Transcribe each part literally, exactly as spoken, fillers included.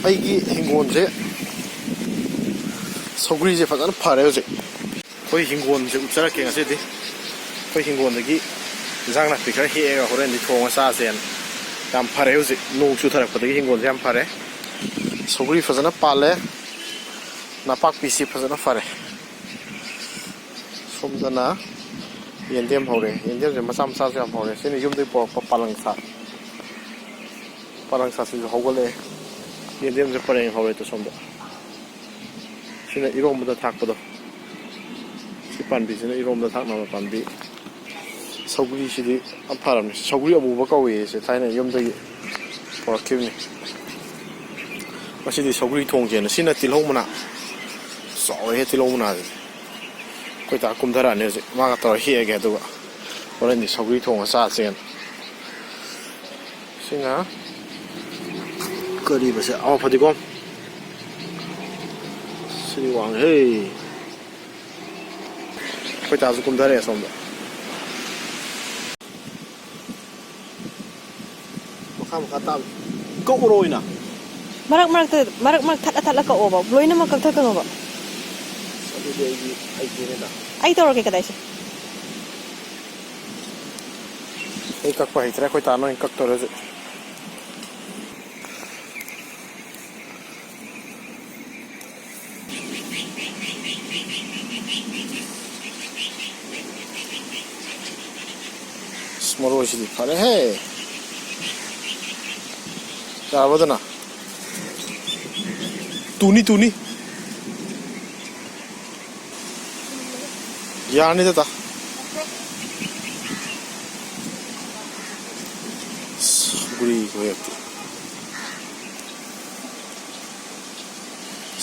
ꯑꯩꯒꯤ ꯍꯤꯡꯒꯣꯜꯁꯦ ꯁꯧꯒ꯭ꯔꯤꯁꯦ ꯐꯖꯅ ꯐꯔꯦ ꯍꯧꯖꯤꯛ꯫ ꯑꯩꯈꯣꯏ ꯍꯤꯡꯒꯣꯜꯁꯦ ꯎꯠꯆꯔꯛꯀꯦ ꯉꯁꯤꯗꯤ꯫ ꯑꯩꯈꯣꯏ ꯍꯤꯡꯒꯣꯜꯗꯒꯤ ꯏꯟꯖꯥꯡ ꯅꯥꯄꯤ ꯈꯔ ꯍꯦꯛꯑꯒ ꯍꯣꯔꯦꯟꯗꯤ ꯊꯣꯡꯉ ꯆꯥꯁꯦꯅ꯫ ꯌꯥꯝ ꯐꯔꯦ ꯍꯧꯖꯤꯛ, ꯅꯣꯡ ꯆꯨꯊꯔꯛꯄꯗꯒꯤ ꯍꯤꯡꯒꯣꯜꯁꯦ ꯌꯥꯝ ꯐꯔꯦ꯫ ꯁꯧꯒ꯭ꯔꯤ ꯐꯖꯅ ꯄꯥꯜꯂꯦ, ꯅꯄꯥꯛꯄꯤꯁꯤ ꯐꯖꯅ ꯐꯔꯦ꯫ ꯁꯣꯝꯗꯅ ꯌꯦꯟꯗꯦꯝ ꯍꯧꯔꯦ꯫ ꯌꯦꯟꯗꯦꯝꯁꯦ ꯃꯆꯥ ꯃꯆꯥꯁꯨ ꯌꯥꯝ ꯍꯧꯔꯦ꯫ ꯁꯤꯅ ꯌꯨꯝꯗꯒꯤ ꯄꯨꯔꯛꯄ ꯄꯥꯂꯪ ꯁꯥ꯫ ꯄꯥꯂꯪ ꯁꯥꯁꯤꯁꯨ ꯍꯧꯒꯠꯂꯛꯑꯦ꯫ ꯌꯦꯟꯗꯦꯝꯁꯦ ꯄꯔꯦꯡ ꯍꯧꯔꯦ ꯇꯨ ꯁꯣꯝꯗ꯫ ꯁꯤꯅ ꯏꯔꯣꯝꯕꯗ ꯊꯥꯛꯄꯗꯣ꯫ ꯁꯤ ꯄꯥꯝꯕꯤꯁꯤꯅ ꯏꯔꯣꯝꯕꯗ ꯊꯥꯛꯅꯕ ꯄꯥꯝꯕꯤ꯫ ꯁꯧꯒ꯭ꯔꯤꯁꯤꯗꯤ ꯌꯥꯝ ꯐꯔꯕꯅꯤ꯫ ꯁꯧꯒ꯭ꯔꯤ ꯑꯃꯨꯕ ꯀꯧꯏ ꯁꯦ, ꯊꯥꯏꯅ ꯌꯨꯝꯗꯒꯤ ꯄꯨꯔꯛꯈꯤꯕꯅꯤ꯫ ꯉꯁꯤꯗꯤ ꯁꯧꯒ꯭ꯔꯤ ꯊꯣꯡꯁꯦꯅ꯫ ꯁꯤꯅ ꯇꯤꯜꯍꯧ ꯃꯅꯥ꯫ ꯆꯥꯎꯔꯦꯍꯦ ꯇꯤꯜꯍꯧ ꯃꯅꯥꯁꯤꯗꯤ꯫ ꯑꯩꯈꯣꯏ ꯗꯥ ꯀꯨꯝꯊꯔꯛꯑꯅꯤ ꯍꯧꯖꯤꯛ꯫ ꯃꯥꯒ ꯇꯧꯔ ꯍꯦꯛꯑꯒꯦ, ꯑꯗꯨꯒ ꯍꯣꯔꯦꯟꯗꯤ ꯁꯧꯒ꯭ꯔꯤ ꯊꯣꯡꯉ ꯆꯥꯁꯦꯅ꯫ ꯁꯤꯅ ꯀꯔꯤꯕꯁꯦ? ꯑꯥ, ꯐꯗꯤꯒꯣꯝ꯫ ꯁꯤꯗꯤ ꯋꯥꯡꯉꯦꯍꯦ꯫ ꯑꯩꯈꯣꯏ ꯗꯥꯁꯨ ꯀꯨꯝꯊꯔꯛꯑꯦ ꯁꯣꯝꯗ꯫ ꯃꯈꯥ ꯃꯈꯥ ꯇꯥꯕ ꯀꯛꯎꯔꯣ ꯑꯣꯏꯅ? ꯃꯔꯛ ꯃꯔꯛꯇ, ꯃꯔꯛ ꯃꯔꯛ ꯊꯠꯂ ꯊꯠꯂ ꯀꯛꯑꯣꯕ, ꯂꯣꯏꯅꯃꯛ ꯀꯛꯊꯠꯀꯅꯣꯕ꯫ ꯑꯁ, ꯑꯗꯨꯗꯤ ꯑꯩꯗꯤ ꯍꯩꯇꯦꯅꯦꯗ꯫ ꯑꯩ ꯇꯧꯔꯒꯦ ꯀꯗꯥꯏꯁꯦ? ꯑꯩ ꯀꯛꯄ ꯍꯩꯇ꯭ꯔꯦ, ꯑꯩꯈꯣꯏ ꯇꯥꯅ ꯑꯣꯏꯅ ꯀꯛꯇꯧꯔꯦ ꯍꯧꯖꯤꯛ꯫ ꯑꯁ, ꯃꯔꯣꯏꯁꯤꯗꯤ ꯐꯔꯦꯍꯦ꯫ ꯌꯥꯔꯕꯗꯅ? ꯇꯨꯅꯤ, ꯇꯨꯅꯤ꯫ ꯌꯥꯔꯅꯤꯗ, ꯇꯥ꯫ ꯁꯧꯒ꯭ꯔꯤ ꯈꯨꯍꯦꯛꯇꯤ꯫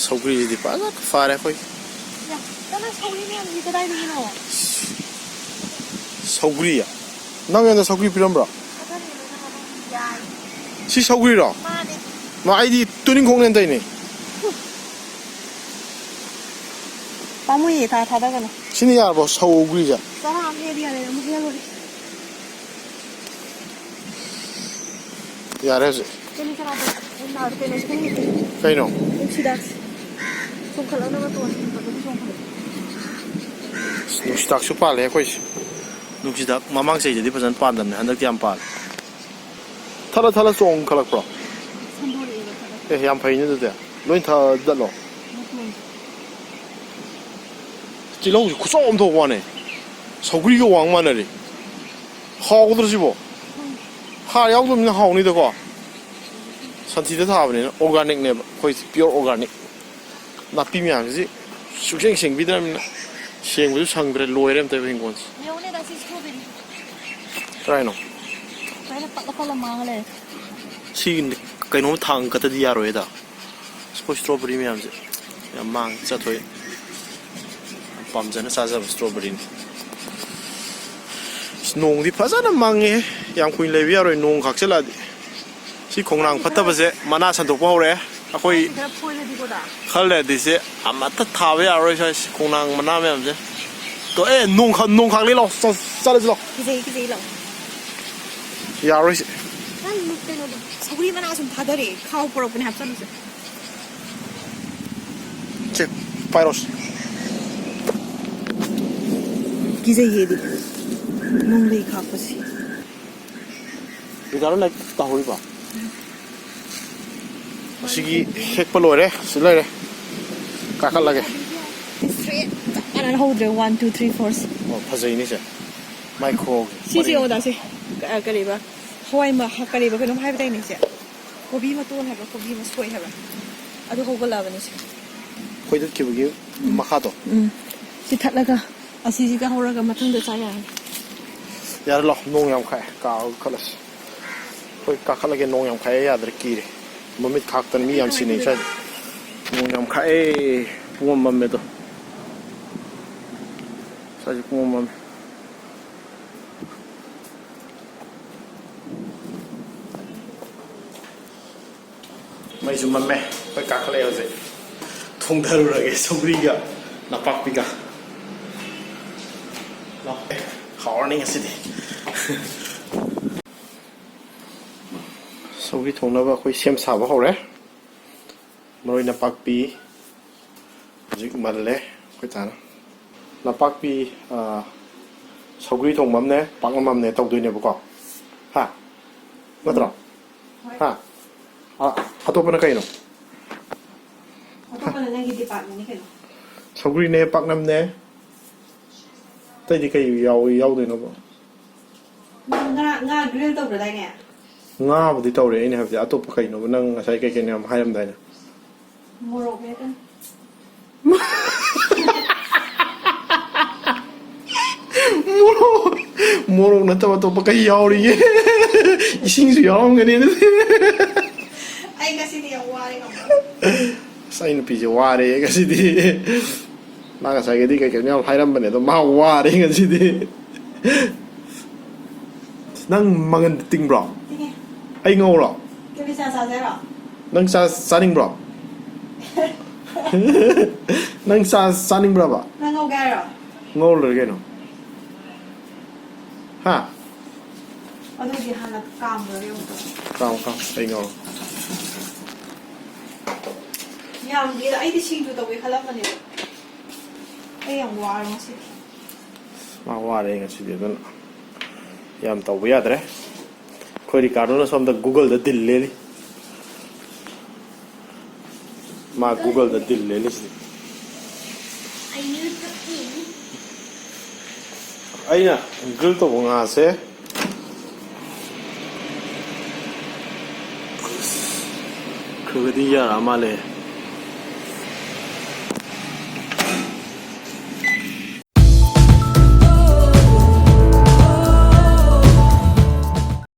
ꯁꯧꯒ꯭ꯔꯤꯁꯤꯗꯤ ꯐꯖꯅ ꯐꯔꯦ ꯑꯩꯈꯣꯏ꯫ ꯌꯥ, ꯀꯅꯥ ꯁꯧꯒ꯭ꯔꯤ ꯃꯌꯥꯝꯁꯤ ꯀꯗꯥꯏꯗꯒꯤꯅꯣ? ꯁꯧꯒ꯭ꯔꯤ? ꯅꯪ ꯑꯩꯉꯣꯟꯗ ꯁꯧꯒ꯭ꯔꯤ ꯄꯤꯔꯝꯕ꯭ꯔꯣ? ꯀꯗꯥꯏꯗꯒꯤꯅꯣ ꯅꯪ ꯑꯗꯨꯝ ꯌꯥꯏ꯫ ꯁꯤ ꯁꯧꯒ꯭ꯔꯤꯔꯣ? ꯃꯥꯅꯦ꯫ ꯃꯥ, ꯑꯩꯗꯤ ꯇꯨꯅꯤꯡꯈꯣꯛꯅꯦꯅ ꯇꯧꯔꯤꯅꯦ꯫ ꯄꯥꯝꯃꯨꯏꯌꯦ, ꯊꯥ ꯊꯥꯗꯒꯅꯨ꯫ ꯁꯤꯅ ꯌꯥꯔꯕꯣ ꯁꯧꯒ꯭ꯔꯤꯁꯦ? ꯆꯔꯥ ꯑꯃ ꯍꯦꯛꯑꯗꯤ ꯌꯥꯔꯦ, ꯑꯃꯨꯛ ꯍꯦꯛꯑ ꯂꯣꯏꯔꯦ꯫ ꯌꯥꯔꯦ ꯍꯧꯖꯤꯛ꯫ ꯀꯩꯅꯣ ꯆꯔꯥꯗꯣ? ꯀꯩꯅꯣ? ꯅꯨꯡꯁꯤꯗꯥꯛꯁꯦ꯫ ꯆꯣꯡꯈꯠꯂꯛꯅꯕ ꯇꯣꯟ ꯆꯣꯡꯈꯠꯂꯛꯅꯕ ꯆꯣꯡꯈꯠꯂꯛ꯫ ꯑꯁ, ꯅꯨꯡꯁꯤꯗꯥꯛꯁꯨ ꯄꯥꯜꯂꯦ ꯑꯩꯈꯣꯏꯁꯦ꯫ ꯅꯨꯡꯁꯤꯗꯥꯛ ꯃꯃꯥꯡ ꯆꯍꯤꯗꯗꯤ ꯐꯖꯅ ꯄꯥꯟꯗꯕꯅꯦ, ꯍꯟꯗꯛꯇꯤ ꯌꯥꯝ ꯄꯥꯜꯂꯦ꯫ ꯊꯠꯂ ꯊꯠꯂ ꯆꯣꯡꯈꯠꯂꯛꯄ꯭ꯔꯣ? ꯁꯟꯗꯣꯔꯛꯑꯦꯕ ꯊꯠꯂ꯫ ꯑꯦ, ꯌꯥꯝ ꯐꯩꯅꯦ ꯑꯗꯨꯗꯤ꯫ ꯂꯣꯏ ꯊꯠꯂꯣ꯫ ꯃꯇꯣꯟꯁꯦ꯫ ꯇꯤꯜꯍꯧꯁꯦ ꯈꯨꯆꯥꯎ ꯑꯃ ꯊꯣꯛꯄ ꯋꯥꯅꯦ꯫ ꯁꯧꯒ꯭ꯔꯤꯒ ꯋꯥꯡ ꯃꯥꯟꯅꯔꯦ꯫ ꯍꯥꯎꯒꯗ꯭ꯔꯣ ꯁꯤꯕꯣ? ꯍꯥꯔ ꯌꯥꯎꯗꯕꯅꯤꯅ ꯍꯥꯎꯅꯤꯗꯀꯣ꯫ ꯁꯟꯊꯤꯗ ꯊꯥꯕꯅꯤꯅ organicꯅꯦꯕ꯫ ꯑꯩꯈꯣꯏꯁꯦ pure organic꯫ ꯅꯥꯄꯤ ꯃꯌꯥꯝꯁꯤ ꯁꯨꯛꯁꯦꯡ ꯁꯦꯡꯕꯤꯗ꯭ꯔꯕꯅꯤꯅ ꯁꯦꯡꯕꯁꯨ ꯁꯪꯗ꯭ꯔꯦ꯫ ꯂꯣꯏꯔꯦ ꯑꯝꯇ ꯍꯤꯡꯒꯣꯜꯁꯦ꯫ ꯌꯦꯡꯉꯨꯅꯦ, ꯗꯥ, ꯁꯤ strawberry꯫ ꯀꯔꯥꯏꯅꯣ? ꯁꯨꯃꯥꯏꯅ ꯄꯠꯂ ꯄꯠꯂ ꯃꯥꯡꯉ ꯂꯩꯔꯦ꯫ ꯁꯤ ꯀꯩꯅꯣꯝ ꯊꯥꯡꯒꯠꯇꯗꯤ ꯌꯥꯔꯣꯏꯗ꯫ ꯑꯩꯈꯣꯏ strawberry ꯃꯌꯥꯝꯁꯦ ꯌꯥꯝ ꯃꯥꯡꯉꯦ, ꯆꯠꯊꯣꯛꯑꯦ꯫ ꯌꯥꯝ ꯄꯥꯝꯖꯅ ꯆꯥꯖꯕ strawberryꯅꯤ꯫ ꯑꯁ, ꯅꯣꯡꯗꯤ ꯐꯖꯅ ꯃꯪꯉꯦ꯫ ꯌꯥꯝ ꯀꯨꯏꯅ ꯂꯩꯕ ꯌꯥꯔꯣꯏ ꯅꯣꯡ ꯈꯥꯛꯆꯜꯂꯛꯑꯗꯤ꯫ ꯁꯤ ꯈꯣꯡꯅꯥꯡ ꯐꯠꯇꯕꯁꯦ ꯃꯅꯥ ꯁꯟꯗꯣꯛꯄ ꯍꯧꯔꯛꯑꯦ꯫ ꯑꯩꯈꯣꯏ ꯈꯔ ꯐꯣꯏꯔꯗꯤꯀꯣ, ꯗꯥ꯫ ꯈꯔ ꯂꯩꯔꯗꯤ ꯁꯦ ꯑꯃꯠꯇ ꯊꯥꯕ ꯌꯥꯔꯔꯣꯏ ꯁ꯭ꯋꯥꯏꯁꯦ, ꯈꯣꯡꯅꯥꯡ ꯃꯅꯥ ꯃꯌꯥꯝꯁꯦ꯫ ꯇꯣ-, ꯑꯦ, ꯅꯣꯡ ꯈ-, ꯅꯣꯡ ꯈꯥꯛꯂꯤ ꯂꯥꯎ, ꯆ-, ꯆꯠꯂꯁꯤ ꯂꯥꯎ꯫ ꯀꯤꯖꯩ, ꯀꯤꯖꯩ ꯂꯥꯎ꯫ ꯌꯥꯔꯔꯣꯏ ꯁꯤ꯫ ꯅꯪ ꯀꯩꯅꯣꯗꯣ, ꯁꯧꯒ꯭ꯔꯤ ꯃꯅꯥ ꯁꯨꯝ ꯊꯥꯗꯔꯛꯑꯦ꯫ ꯈꯥꯎ ꯄꯨꯔꯛꯄꯅꯦ, ꯍꯥꯞꯆꯜꯂꯨꯁꯦ꯫ ꯁꯦ, ꯄꯥꯏꯔꯣꯁꯦ꯫ ꯀꯤꯖꯩꯌꯦ ꯑꯩꯗꯤ꯫ ꯅꯣꯡꯂꯩ ꯈꯥꯛꯄꯁꯤ꯫ ꯕꯤꯗ꯭ꯌꯥꯂꯣ ꯂꯥꯏꯔꯤꯛ ꯇꯧꯍꯧꯔꯤꯕꯣ? ꯑꯁꯤꯒꯤ ꯍꯦꯛꯄ ꯂꯣꯏꯔꯦ, ꯁꯤ ꯂꯩꯔꯦ꯫ ꯀꯥꯈꯠꯂꯒꯦ꯫ Straight ꯆꯞ ꯃꯥꯟꯅꯅ ꯍꯧꯗ꯭ꯔꯦ, one, two, three, four꯫ ꯑꯣ, ꯐꯖꯩꯅꯦ ꯁꯦ꯫ Microꯒꯤ ꯁꯤꯁꯦ ꯄꯔꯦꯡ꯫ ꯑꯣ, ꯗꯥ, ꯁꯦ꯫ ꯀ-, ꯀꯔꯤꯕ? ꯍꯋꯥꯏ ꯃ-, ꯍ-, ꯀꯔꯤꯕ? ꯀꯩꯅꯣꯝ ꯍꯥꯏꯕꯗꯥꯏꯅꯦ, ꯏꯆꯦ? ꯀꯣꯕꯤ ꯃꯇꯣꯟ ꯍꯥꯏꯕ꯭ꯔꯥ? ꯀꯣꯕꯤ ꯃꯁꯣꯏ ꯍꯥꯏꯕ꯭ꯔꯥ? ꯑꯗꯨ ꯍꯧꯒꯠꯂꯛꯑꯕꯅꯦ, ꯁꯦ꯫ ꯈꯣꯏꯗꯠꯈꯤꯕꯒꯤ ꯃꯈꯥꯗꯣ? ꯎꯝ꯫ ꯁꯤ ꯊꯠꯂꯒ, ꯑꯁꯤꯁꯤꯒ ꯍꯧꯔꯒ ꯃꯊꯪꯗ ꯆꯥ ꯌꯥꯔꯅꯤ꯫ ꯌꯥꯔꯦ, ꯂꯥꯛꯑꯣ꯫ ꯅꯣꯡ ꯌꯥꯝ ꯈꯥꯛꯑꯦ꯫ ꯀꯥ-, ꯀꯥꯈꯠꯂꯁꯤ꯫ ꯑꯩꯈꯣꯏ ꯀꯥꯈꯠꯂꯒꯦ, ꯅꯣꯡ ꯌꯥꯝ ꯈꯥꯛꯑꯦ, ꯌꯥꯗ꯭ꯔꯦ, ꯀꯤꯔꯦ꯫ ꯃꯃꯤꯠ ꯈꯥꯛꯇꯅ ꯃꯤ ꯌꯥꯝ ꯁꯤꯟꯅꯩ ꯁ꯭ꯋꯥꯏꯗ꯫ ꯅꯣꯡ ꯌꯥꯝ ꯈꯥꯛꯑꯦ꯫ ꯄꯨꯡꯃꯝ ꯃꯝꯃꯦ ꯑꯗꯣ꯫ ꯁ꯭ꯋꯥꯏꯁꯦ ꯄꯨꯡꯃꯝ ꯃꯝꯃꯦ꯫ ꯃꯩꯁꯨ ꯃꯝꯃꯦ꯫ ꯑꯩꯈꯣꯏ ꯀꯥꯈꯠꯂꯛꯑꯦ ꯍꯧꯖꯤꯛ꯫ ꯊꯣꯡꯊꯔꯨꯔꯒꯦ ꯁꯧꯒ꯭ꯔꯤꯒ ꯅꯄꯥꯛꯄꯤꯒ꯫ ꯂꯥꯛꯑꯦ꯫ ꯍꯥꯎꯔꯅꯤ ꯉꯁꯤꯗꯤ꯫ ꯁꯧ-, ꯁꯧꯒ꯭ꯔꯤ ꯊꯣꯡꯅꯕ ꯑꯩꯈꯣꯏ ꯁꯦꯝ ꯁꯥꯕ ꯍꯧꯔꯦ꯫ ꯃꯔꯣꯏ ꯅꯄꯥꯛꯄꯤ ꯍꯧꯖꯤꯛ ꯃꯜꯂꯦ ꯑꯩꯈꯣꯏ ꯇꯥꯅ꯫ ꯅꯄꯥꯛꯄꯤ, ꯑꯥ, ꯁꯧꯒ꯭ꯔꯤ ꯊꯣꯡꯕ ꯑꯃꯅꯦ, ꯄꯥꯛꯅꯝ ꯑꯃꯅꯦ ꯇꯧꯗꯣꯏꯅꯦꯕꯀꯣ꯫ ꯍꯥ? ꯅꯠꯇ꯭ꯔꯣ? ꯍꯣꯏ꯫ ꯍꯥ? ꯑ-, ꯑꯇꯣꯞꯄꯅ ꯀꯩꯅꯣ? ꯑꯇꯣꯞꯄꯅ ꯅꯪꯒꯤ departmentꯅꯤ ꯀꯩꯅꯣ꯫ ꯁꯧꯒ꯭ꯔꯤꯅꯦ, ꯄꯥꯛꯅꯝꯅꯦ꯫ ꯑꯇꯩꯗꯤ ꯀꯩ ꯌꯥꯎ-, ꯌꯥꯎꯗꯣꯏꯅꯣꯕ? ꯅꯪ ꯉꯥ, ꯉꯥ grill ꯇꯧꯒ꯭ꯔꯗꯥꯏꯅꯦ? ꯉꯥꯕꯨꯗꯤ ꯇꯧꯔꯦ, ꯑꯩꯅ ꯍꯥꯏꯕꯗꯤ ꯑꯇꯣꯞꯄ ꯀꯩꯅꯣꯕ? ꯅꯪ ꯉꯁꯥꯏ ꯀꯩ ꯀꯩꯅꯣ ꯌꯥꯝ ꯍꯥꯏꯔꯝꯗꯥꯏꯅꯦ? ꯃꯣꯔꯣꯛ ꯃꯦꯠꯀꯅꯤ꯫ ꯃꯣꯔꯣꯛ, ꯃꯣꯔꯣꯛ ꯅꯠꯇꯕ ꯑꯇꯣꯞꯄ ꯀꯩ ꯌꯥꯎꯔꯤꯒꯦ? ꯏꯁꯤꯡꯁꯨ ꯌꯥꯎꯔꯝꯒꯅꯤ ꯑꯗꯨꯗꯤ꯫ ꯑꯩ ꯉꯁꯤꯗꯤ ꯌꯥꯝ ꯋꯥꯔꯦ ꯈꯪꯕ꯭ꯔꯥ? ꯑꯁ, ꯑꯩ ꯅꯨꯄꯤꯁꯦ ꯋꯥꯔꯦ ꯉꯁꯤꯗꯤ꯫ ꯃꯥ ꯉꯁꯥꯏꯒꯤꯗꯤ ꯀꯩ ꯀꯩꯅꯣ ꯌꯥꯝ ꯍꯥꯏꯔꯝꯕꯅꯦ, ꯑꯗꯣ ꯃꯥ ꯋꯥꯔꯦ ꯉꯁꯤꯗꯤ꯫ ꯅꯪ ꯃꯪꯒꯟ ꯇꯤꯡꯕ꯭ꯔꯣ? ꯇꯤꯡꯉꯦ꯫ ꯑꯩ ꯉꯧꯔꯣ? ꯀꯦꯂꯤ ꯆꯥ ꯆꯥꯁꯦ ꯍꯥꯏꯔꯣ? ꯅꯪ ꯆꯥ ꯆꯥꯅꯤꯡꯕ꯭ꯔꯣ? ꯅꯪ ꯆꯥ ꯆꯥꯅꯤꯡꯕ꯭ꯔꯕ? ꯅꯪ ꯉꯧꯒꯦ ꯍꯥꯏꯔꯣ? ꯉꯧꯔ ꯂꯣꯏꯔꯦ ꯀꯩꯅꯣ꯫ ꯍꯥ? ꯑꯗꯨꯗꯤ ꯍꯥꯟꯅ ꯀꯥꯝꯈ꯭ꯔꯒꯦ ꯑꯃꯨꯛꯇ꯫ ꯀꯥꯝ, ꯀꯥꯝ, ꯑꯩ ꯉꯧꯔꯣ꯫ ꯌꯥꯝꯗꯦꯗ, ꯑꯩꯗꯤ ꯁꯤꯡꯖꯨ ꯇꯧꯒꯦ ꯈꯜꯂꯝꯕꯅꯦꯕ꯫ ꯑꯩ ꯌꯥꯝ ꯋꯥꯔꯦ ꯉꯁꯤꯗꯤ꯫ ꯃꯥ ꯋꯥꯔꯦ ꯉꯁꯤꯗꯤ, ꯑꯗꯨꯅ ꯌꯥꯝ ꯇꯧꯕ ꯌꯥꯗ꯭ꯔꯦ꯫ ꯑꯩꯈꯣꯏ ꯔꯤꯀꯥꯔꯗꯣꯅ ꯁꯣꯝꯗ Googleꯗ ꯗꯤꯜ ꯂꯦꯜꯂꯤ꯫ ꯃꯥ Googleꯗ ꯗꯤꯜ ꯂꯦꯜꯂꯤꯁꯤꯗꯤ꯫ ꯑꯩꯅ grill ꯇꯧꯕ ꯉꯥꯁꯦ ꯈꯔꯒꯗꯤ ꯌꯥꯔꯛꯑ ꯃꯥꯜꯂꯦ꯫